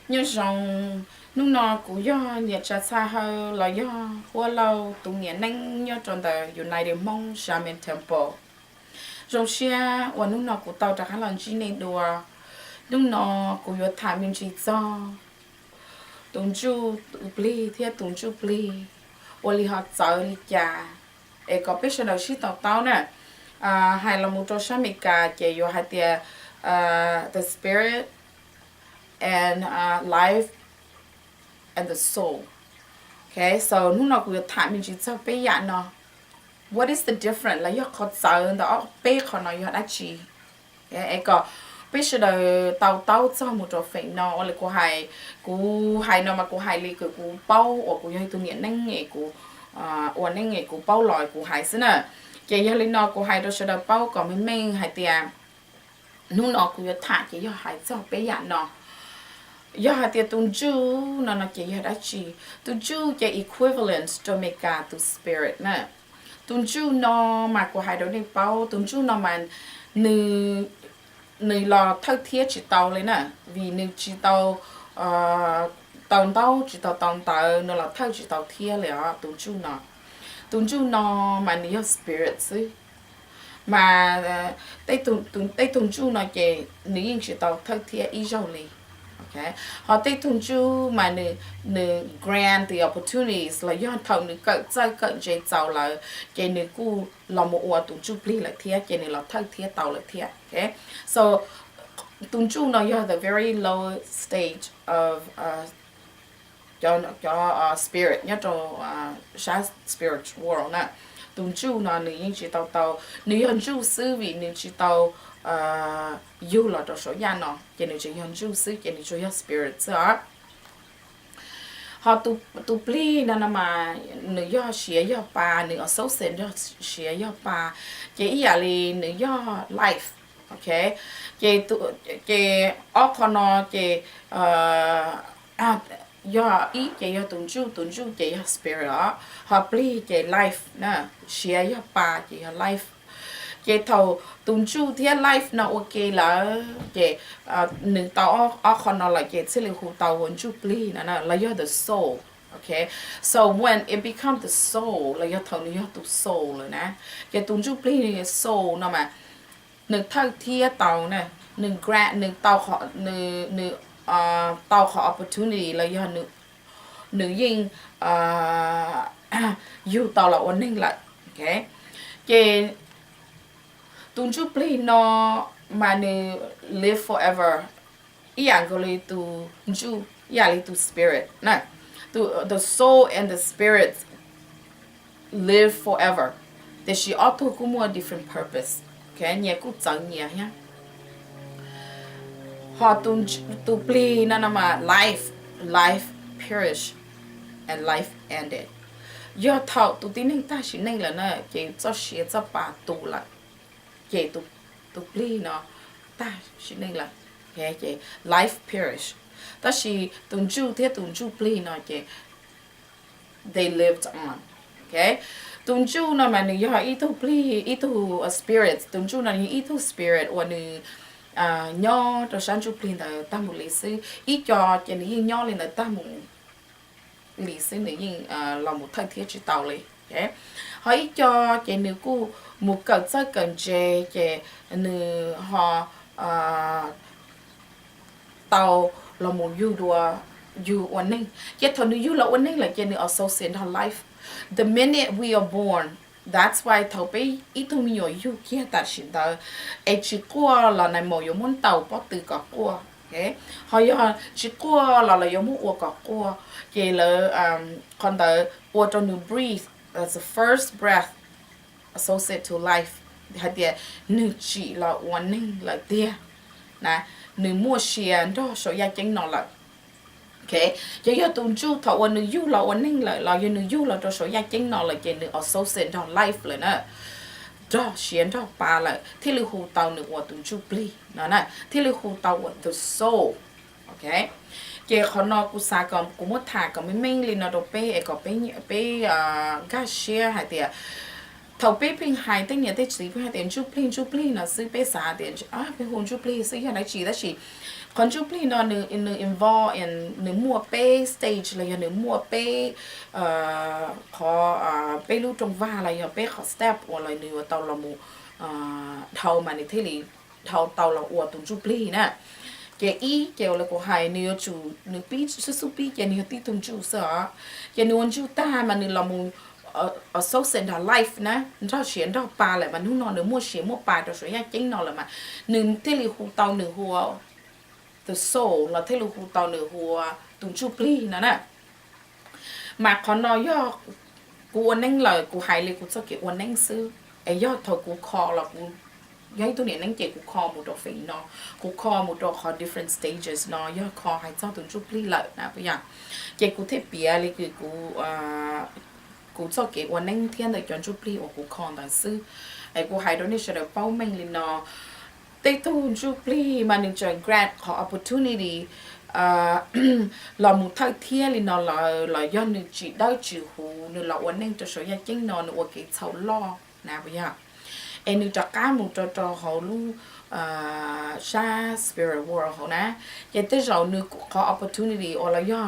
Nyob zoo, hnub no kuv yog niam Tsav Txha Hawj los yog Huab Lauj tus niam neeb nyob rau ntawm United Hmoob Xiamen Temple. Zoo siab uas hnub no kuv tau rov qab los ntsib nej dua. Hnub no kuv yuav tham me ntsis txog tus ntsuj tus plig thiab tus ntsuj plig, ua li ho txawv li cas, es kom peb sawv daws sib to taub na. Hais los mus rau sab Amelikas ces yuav hais tias the spirit and life and the soul. Okay, so hnub no kuv yuav tham me ntsis txog peb yam no. What is the difference? Los yog qhov txawv ntawm ob peb qhov no yog dab tsi? Es kom peb sawv daws tau taub txog mus rau feem no. Ua li kuv hais, kuv hais no mas kuv hais li kuv paub uas kuv yog ib tug niam neeb es kuv ua neeb es kuv paub los kuv hais xwb na. Ces yog li no kuv hais rau sawv daws paub kom meej meej hais tias hnub no kuv yuav tham ces yog hais txog peb yam no. Yog hais tias tus ntsuj no no ces yog dab tsi? Tus ntsuj ces equivalent rau Amelikas tus spirit na. Tus ntsuj no mas kuv hais rau nej paub, tus ntsuj no mas nws, nws los thawj thiab tsis tau li na, vim nws tsis tau tau ntaub tsis tau tau ntawv, nws los thawj tsis tau thiab li os. Tus ntsuj no, tus ntsuj no mas nws yog spirit xwb. Mas tej tug ntsuj no ces nws yeej tsis tau thawj thiab ib zaug li. Ho tej tug ntsuj mas nws grant the opportunities los yog thaum nws kawm txawj kawm ntse txaus lawm ces nws kuj los mus ua tus ntsuj plig lawm thiab ces nws los thawj thiab tau lawm thiab. So tus ntsuj no yog the very lowest stage of cov spirit nyob rau sab spiritual world na. Tus ntsuj no nws yeej tsis tau tau, nws yog ntsuj xwb vim nws tsis tau yug los rau saum yaj no ces nws tseem yog ntsuj xwb ces nws tsuas yog spirit xwb os. Ho tus plig no no mas nws yog siav yog pa, nws associate nrog siav yog pa, ces ib yam li nws yog life. Ok, ces ob qho no ces yog ib ces yog tus ntsuj, tus ntsuj ces yog spirit os, ho plig ces life na, siav yog pa ces yog life. Ces thaum tus ntsuj thiab life no ua ke lawm ces nws tau ob qho no lawm ces thiaj li hu tau ua ntsuj plig no los yog the soul. Ok, so when it become the soul los yog thaum nws yog tus soul lawm na, ces tus ntsuj plig soul no mas nws thawj thiab tau na, nws grant, nws tau, nws tau qhov opportunity los yog nws yeej yug tau los ua neeg lawm. Ces tus ntsuj plig no mas nws live forever, ib yam nkaus li tus ntsuj, ib yam li tus spirit na. The soul and the spirit live forever, tiam sis ob tug kuj muaj different purpose. Ok, nyias kuj txawv nyias thiab. Ho tus plig no no mas life, life perish and life ended. Yog thaum tus tib neeg tag sim neej lawm na ces txoj sia txoj pa tu lawm, ces tus plig no tag sim neej lawm, ces life perish. Tab sis tus ntsuj thiab tus ntsuj plig no ces they lived on. Ok, tus ntsuj no mas nws yog ib tug plig, ib tug spirit. Tus ntsuj no yog ib tug spirit uas nws nyob rau sab ntsuj plig ntawd tag mus li xwb. Ib co ces nws yeej nyob li ntawd tag mus li xwb, nws yeej los mus thawj thiab tsis tau li. Ho ib co ces nws kuj mus kawm txawj kawm ntse, ces nws ho tau los mus yug dua, yug ua neeg. Ces thaum nws yug los ua neeg lawm ces nws associate nrog life. The minute we are born, that's why thaum peb ib tug me nyuam yug kiag tam sim ntawd es tsis quaj los nais maum yuav muab ntaus pob tw kom quaj. Ho yog tsis quaj los lawv yuav muab ua kom quaj, ces lawv, qhov ntawd ua rau nws breathe, the first breath associate to life, hais tias nws tsim los ua neeg lawm tiag na, nws muaj sia nrog saum yaj ceeb no lawm. Ok, ces yog tus ntsuj thaum uas nws yug los ua neeg lawm los yog nws yug los rau saum yaj ceeb no lawm ces nws associate nrog life lawm na, nrog sia nrog pa lawm thiaj li hu tau nws ua tus ntsuj plig no na, thiaj li hu tau ua the soul. Ok, ces qhov no kuv xav kom kuv muab tham kom meej meej li no rau peb es kom peb nkag siab hais tias thaum peb pheej hais, tej niam tej txiv pheej hais tias ntsuj plig ntsuj plig no xwb, peb xav tias pheej hu ntsuj plig xwb yog dab tsi, tab sis Qhov ntsuj plig no nws involve in nws muaj peb stage los yog nws muaj peb qhov, peb lub rooj vag los yog peb qhov step uas los nws yuav tau los mus dhau mas nws thiaj li dhau tau los ua tus ntsuj plig na. Ces ib ces ua li kuv hais nws yuav tsum nws pib xub xub pib ces nws yog tib tug ntsuj xwb os. Ces nws ua ntsuj tag mas nws los mus associate nrog life na, nrog siav nrog pa lawm mas hnub no nws muaj siav muaj pa rau saum yaj ceeb no lawm mas nws thiaj li hu tau nws hu ua the soul los thiaj li hu tau nws hu ua tus ntsuj plig no na. Mas qhov no yog kuv ua neeb lawm kuv hais li kuv txoj kev ua neeb xwb. Es yog thaum kuv kho los kuv yog ib tug niam neeb ces kuv kho mus rau feem no, kuv kho mus rau qhov different stages no yog kho hais txog tus ntsuj plig lawm na puas yog. Ces kuv thiaj piav li kuv txoj kev ua neeb thiab ntawm cov ntsuj plig uas kuv kho ntawd xwb. Es kuv hais rau nej sawv daws paub meej li no, tej tug ntsuj plig mas nws tseem grab qhov opportunity los mus thawj thiab li no lawm los yog nws tsis dawb tsis huv nws los ua neej rau saum yaj ceeb no nws ua kev txhaum loj na puas yog. Es nws rov qab mus rau rau hauv lub sab spirit world hauv na, ces tej zaum nws qhov opportunity uas los yog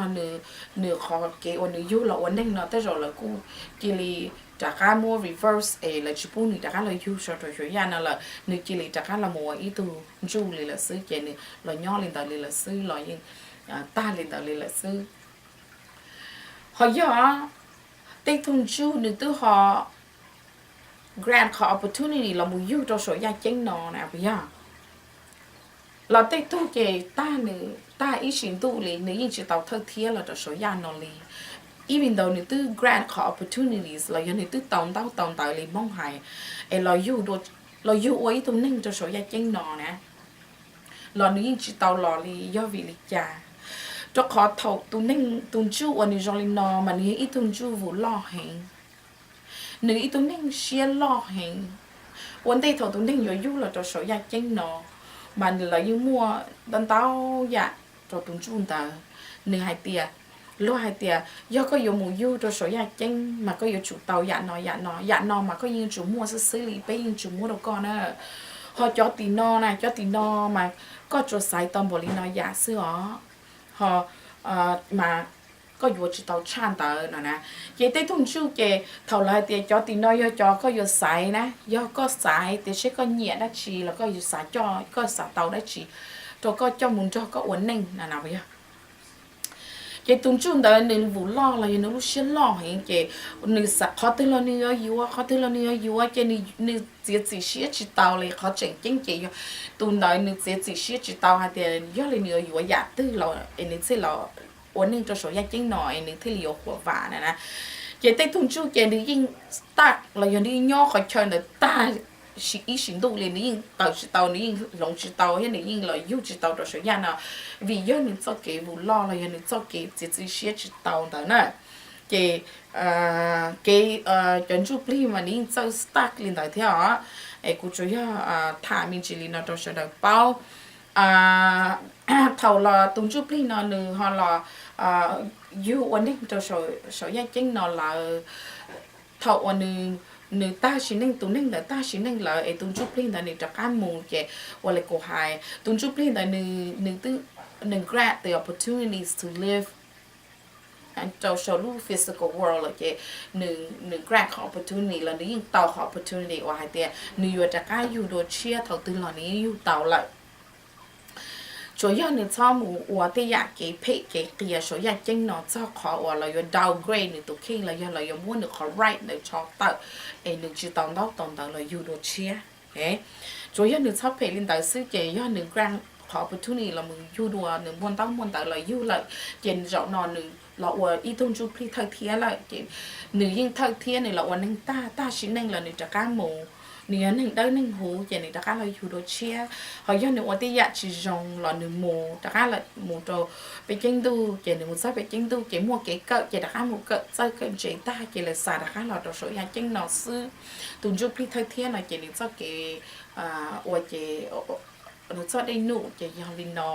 nws qhov kev uas nws yug los ua neej no tej zaum lawv kuj cia li rov qab muab reverse es lawv tsis pub nws rov qab los yug saum rau saum yaj no lawm, nws cia li rov qab los mus ua ib tug ntsuj li lawm xwb ces nws los nyob li ntawd li lawm xwb los yeej tag li ntawd li lawm xwb. Ho yog tej tug ntsuj nws twb ho grab qhov opportunity los mus yug rau saum yaj ceeb no na puas yog. Los tej tug ces tag nws tag ib sim ntuj li nws yeej tsis tau thawj thiab los rau saum yaj no li. Even though nws twb grab qhov opportunities los yog nws twb tau ntaub tau ntawv li Hmoob hais, es los yug ua ib tug neeg rau saum yaj ceeb no na, los nws yeej tsis tau los li. Yog vim li cas? Rau qhov thaum tus neeg tus ntsuj uas nws zoo li no mas nws yog ib tug ntsuj vus loj heev, nws ib tug neeg siab loj heev. Ua ntej thaum tus neeg yuav yug los rau saum yaj ceeb no mas lawv yeej muaj ntau ntau yam rau tus ntsuj ntawd. Nws hais tias, luag hais tias yog koj yuav mus yug rau saum yaj ceeb mas koj yuav tsum tau yam no yam no yam no mas koj yeej yuav tsum muaj xwb xwb li, peb yeej tsis muab rau koj na. Ho cov tim no na, cov tim no mas koj tsuas xaiv tau npaum li no yam xwb os, ho mas koj yuav tsis tau tshaj ntawd no na. Ces tej tug ntsuj ces thaum lawv hais tias cov tim no yog cov koj yuav xaiv na, yog koj xaiv tias seb koj nyiam dab tsi los koj yuav xav coj, koj xav tau dab tsi rau koj coj mus nrog koj ua neej no na puas yog. Ces tus ntsuj ntawd nws vus loj los yog nws lub siab loj heev ces nws xav qhov twg los nws yuav yuav, qhov twg los nws yuav yuav ces nws txiav txim siab tsis tau li. Qhov tseem ceeb ces yog tus ntawd nws txiav txim siab tsis tau hais tias yog li nws yuav yuav yam twg los es nws thiaj los ua neej rau saum yaj ceeb no es nws thiaj li yuav huam vam na na. Ces tej tug ntsuj ces nws yeej stuck los yog nws yeej nyob qhov chaw ntawd tag ib sim ntuj li, nws yeej tawm tsis tau, nws yeej hloov tsis tau thiab nws yeej los yug tsis tau rau saum yaj no, vim yog nws txoj kev vus loj los yog nws txoj kev txiav txim siab tsis tau ntawd na. Ces kev cov ntsuj plig mas nws yeej txawj stuck li ntawd thiab os. Es kuv tsuas yog tham me ntsis li no rau sawv daws paub. Thaum los tus ntsuj plig no nws ho los yug ua neeg rau saum yaj ceeb no lawm, thaum uas nws tag sim neej, tus neeg ntawd tag sim neej lawm es tus ntsuj plig ntawd nws rov qab mus ces ua li kuv hais, tus ntsuj plig ntawd nws grab the opportunities to live rau saum lub physical world lawm ces nws grab qhov opportunity los nws yeej tau qhov opportunity uas hais tias nws yuav rov qab yug dua tshiab thaum twg los nws yeej yug tau lawm. Tsuas yog nws txhob mus ua tej yam kev phem kev qias saum yaj ceeb no txog qhov uas los yuav downgrade nws tus kheej los yog los yuav muab nws qhov right ntawd tso tawm es nws tsis tau ntaub tau ntawv los yug dua tshiab. Tsuas yog nws txhob phem li ntawd xwb ces yog nws grab qhov opportunity los mus yug dua, nws muaj ntaub muaj ntawv los yug lawm ces zaum no nws los ua ib tug ntsuj plig thawj thiab lawm ces nws yeej thawj thiab, nws los ua neeg tag, tag sim neej los nws rov qab mus. Nws yog neeg dawb neeg huv ces nws rov qab los yug dua tshiab. Ho yog nws ua tej yam tsis zoo los nws mus rov qab mus rau peb ceeb ntuj ces nws mus txog peb ceeb ntuj ces muaj kev kawm ces rov qab mus kawm txawj kawm ntse tag ces lawv xa rov qab los rau saum yaj ceeb no xwb. Tus ntsuj plig thawj thiab no ces nws txoj kev ua ces nws txoj dej num ces yog li no.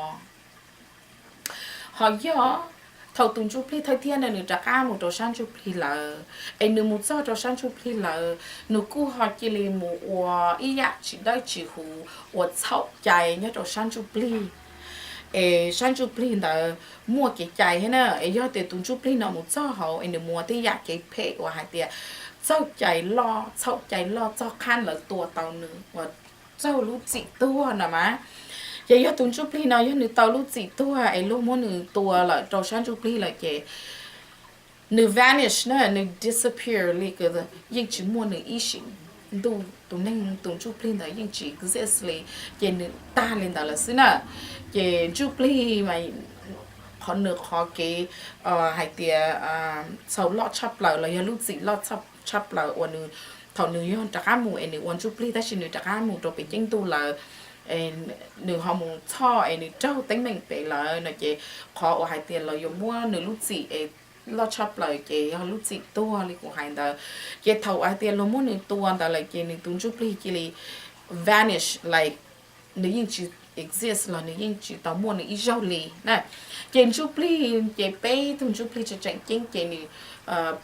Ho yog thaum tus ntsuj plig thawj thiab no nws rov qab mus rau sab ntsuj plig lawm, es nws mus txog rau sab ntsuj plig lawm, nws kuj ho cia li mus ua ib yam tsis dawb tsis huv uas txhaum cai nyob rau sab ntsuj plig. es sab ntsuj plig ntawd muaj kev cai thiab na. Es yog tias tus ntsuj plig no mus txog hauv es nws muaj tej yam kev phem uas hais tias txhaum cai loj, txhaum cai loj txog qhov lawv tua tau nws uas raug lub txim tuag no mas, ces yog tus ntsuj plig no yog nws tau lub txim tuag es luag muab nws tua lawm rau sab ntsuj plig lawm ces nws vanish na, nws disappear li, yeej tsis muaj nws ib sim ntuj, tus neeg tus ntsuj plig ntawd yeej tsis exist li, ces nws tag li ntawd lawm xwb na. Ces ntsuj plig mas qhov nws qhov kev hais tias txhaum loj tshaj plaws los yog lub txim loj tshaj plaws uas nws, thaum nws yog rov qab mus es nws ua ntsuj plig tab sis nws rov qab mus rau pem ceeb ntuj lawm, nws ho mus txhoj es nws raug teeb meem pem lawm no ces qhov uas hais tias lawv yuav muab nws lub txim es loj tshaj plaws ces yog lub txim tuag li kuv hais ntawd. Ces thaum hais tias luag muab nws tua ntawd lawm ces nws tus ntsuj plig cia li vanish, like nws yeej tsis exist los nws yeej tsis tau muaj nws ib zaug li na. Ces ntsuj plig ces peb tug ntsuj plig tseem ceeb ces nws,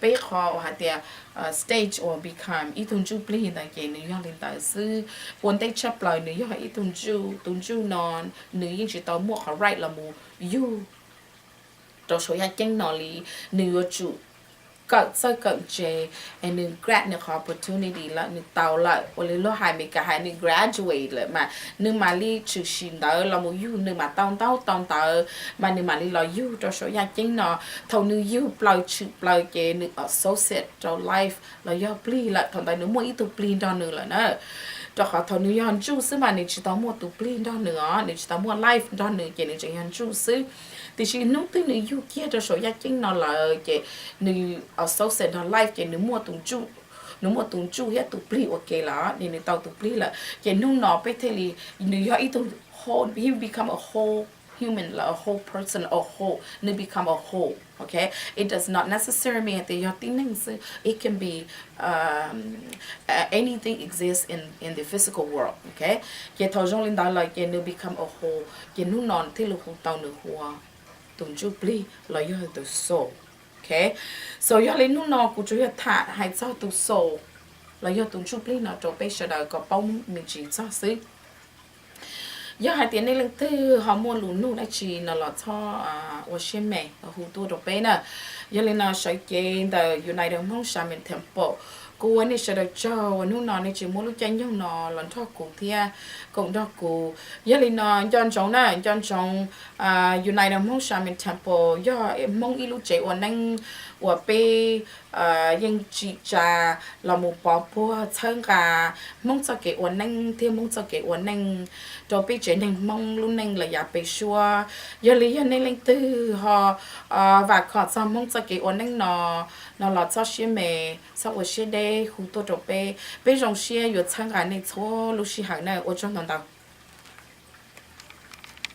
peb qhov uas hais tias stage uas become ib tug ntsuj plig ntawd ces nws yog li ntawd xwb. Ua ntej tshaj plaws nws yog ib tug ntsuj, tus ntsuj no nws yeej tsis tau muaj qhov right los mus yug rau saum yaj ceeb no li. Nws yuav tsum kawm txawj kawm ntse, es nws grab nws qhov opportunity lawm, nws tau lawm, ua li luag hais Meskas hais nws graduate lawm mas nws mam li tshwm sim ntawd los mus yug, nws mam tau ntaub tau ntawv mas nws mam li los yug rau saum yaj ceeb no. Thaum nws yug plaws tshwm plaws ces nws associate rau life los yog plig lawm, thaum ntawd nws muaj ib tug plig nrog nws lawm na. Rau qhov thaum nws yog ntsuj xwb mas nws tsis tau muaj tus plig nrog nws os, nws tsis tau muaj life nrog nws ces nws tseem yog ntsuj xwb. Tiam sis hnub twg nws yug kiag rau saum yaj ceeb no lawm ces nws associate nrog life ces nws muaj tus ntsuj, nws muaj tus ntsuj thiab tus plig ua ke lawm, nws tau tus plig lawm ces hnub no peb thiaj li, nws yog ib tug whole, he become a whole human, a whole person, a whole, nws become a whole, okay? It does not necessarily mean hais tias yog tib neeg xwb, it can be anything exists in in the physical world, okay? Ces thaum zoo li ntawd lawm ces nws become a whole ces hnub no thiaj li hu tau nws hu ua tus ntsuj plig los yog tus soul, okay? So yog li hnub no kuv tsuas yog tham hais txog tus soul los yog tus ntsuj plig no rau peb sawv daws kom paub me ntsis txog xwb. Yog hais tias nej leej twg ho muaj lus nug dab tsi no los txhob ua siab me, hu tuaj rau peb na. Yog li no sawv cev ntawm United Hmoob Shaman Temple, kuv ua nej sawv daws tsaug uas hnub no nej tseem muab lub caij nyoog no los nrog kuv thiab koom nrog kuv. Yog li no nco ntsoov na, nco ntsoov United Hmoob Shaman Temple yog Hmoob ib lub tsev ua neeb uas peb yeej tsim tsa los mus pov puag txhawb nqa Hmoob txoj kev ua neeb thiab Hmoob txoj kev ua neej rau peb tsev neeg Hmoob lub neej los yav pem suab. Yog li yog nej leej twg ho vam khom txog Hmoob txoj kev ua neej no, no los txhob siab me, txhob ua siab deb, hu tuaj rau peb, peb zoo siab yuav txhawb nqa nej txhua lub sij hawm na. Ua tsaug ntau ntau.